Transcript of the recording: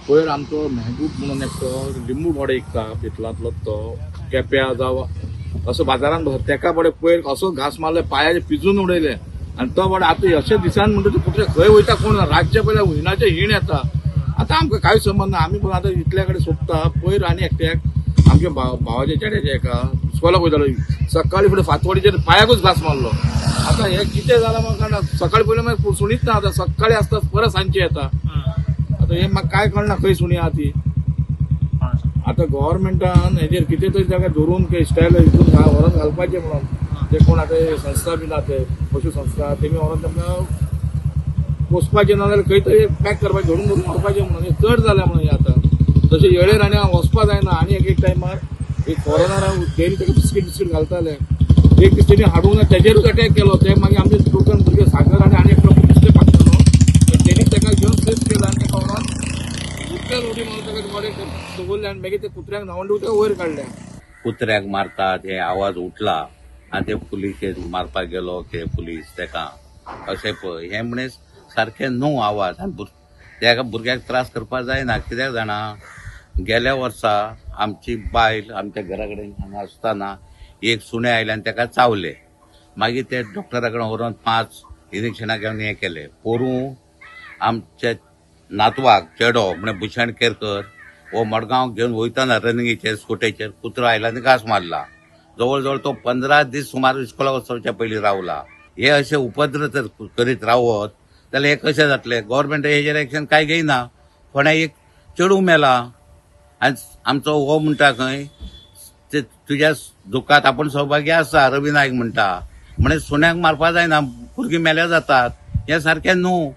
पयर आमचो मेहबूब म्हणून एकटो लिंबू मडे विकता पितलांतलो, तो केप्या जावं असो बाजारान भर, तेका बडे पयर असो घांस मारले, पांयाचे पिजून उडयले. आनी तो बडे आतां अशे दिसान म्हणटा ते कुत्रे खंय वयता कोण ना. रातचे पयल्या हुयनाचे हीण येता. आतां आमकां कांय संबंद ना, आमी पण आतां इतल्या कडेन सोदता. पयर आनी एकट्याक आमच्या भावाच्या चेड्याच्या एका इस्कोलाक वयतालो, सकाळी फुडें फांतवडीचेर पांयाकूच घांस मारलो. आतां हें कितें जालां म्हाका कळना. सकाळी पयलीं मागीर सुणीच ना, आतां सकाळी आसता परत सांजची येता. आतां हें म्हाका कांय कळना खंय सुणी आहा ती. आतां गव्हर्मेंटान हेजेर कितें तरी ताका धरून स्टायल हितून व्हरोन घालपाचें म्हणून. ते कोण आतां संस्था बी ना, ते पशु संस्था, तेमी व्हरोन तांकां पोसपाचें, ना जाल्यार खंय तरी पॅक करपाचें, धरून धरून व्हरपाचें म्हणून. हें चड जालें म्हणून हें आतां. तशें येळेर आनी वचपा जायना. आनी एक एक टायमार एक फॉरेनर डेली ताका बिस्कीट बिस्कीट घालताले. एक दीस तेणी हाडूंक ना, तेजेरूच अटॅक केलो. ते मागीर आमचे टोकन भुरगे सागर आनी आनी एकलो दुसरे पाटलो, तेणी ताका घेवन सेफ केलो आनी ताका व्हरोन उदकान उडी मारून ताका मडें दवरलें आनी मागीर ते कुत्र्यांक न्हांवोवन उदक वयर काडलें. कुत्र्याक मारतात हे आवाज उठला आनी ते पुलिशेक मारपाक गेलो ते पुलीस तेका अशें पळय हें म्हणे सारकें न्हू आवाज. आनी तेका भुरग्याक त्रास करपाक जायना. कित्याक जाणा, गेल्या वर्सा आमची बायल आमच्या घरा कडेन हांगा आसतना एक सुणें आयलें आनी तेका चावलें. मागीर ते डॉक्टरा कडेन व्हरोन 5 इंजेक्शनां घेवन हें केलें. पोरूं आमच्या नातवाक चेडो म्हणे भूषण केरकर हो मडगांव घेवन वयताना रनिंगेचेर स्कुटेचेर कुत्रो आयला आनी घांस मारला. जवळ जवळ तो 15 दीस सुमार इस्कोलाक वचच्या पयलीं रावला. हे अशे उपद्र जर करीत रावत जाल्यार हे कशें जातलें? गव्हर्मेंट हेजेर एक्शन कांय घेयना. कोणा एक चेडूं मेला आनी आमचो हो म्हणटा खंय ते तुज्या दुखांत आपूण सहभागी आसा, रवी नायक म्हणटा. म्हणे सुण्याक मारपा जायना, भुरगीं मेल्या जातात, हें सारकें न्हू.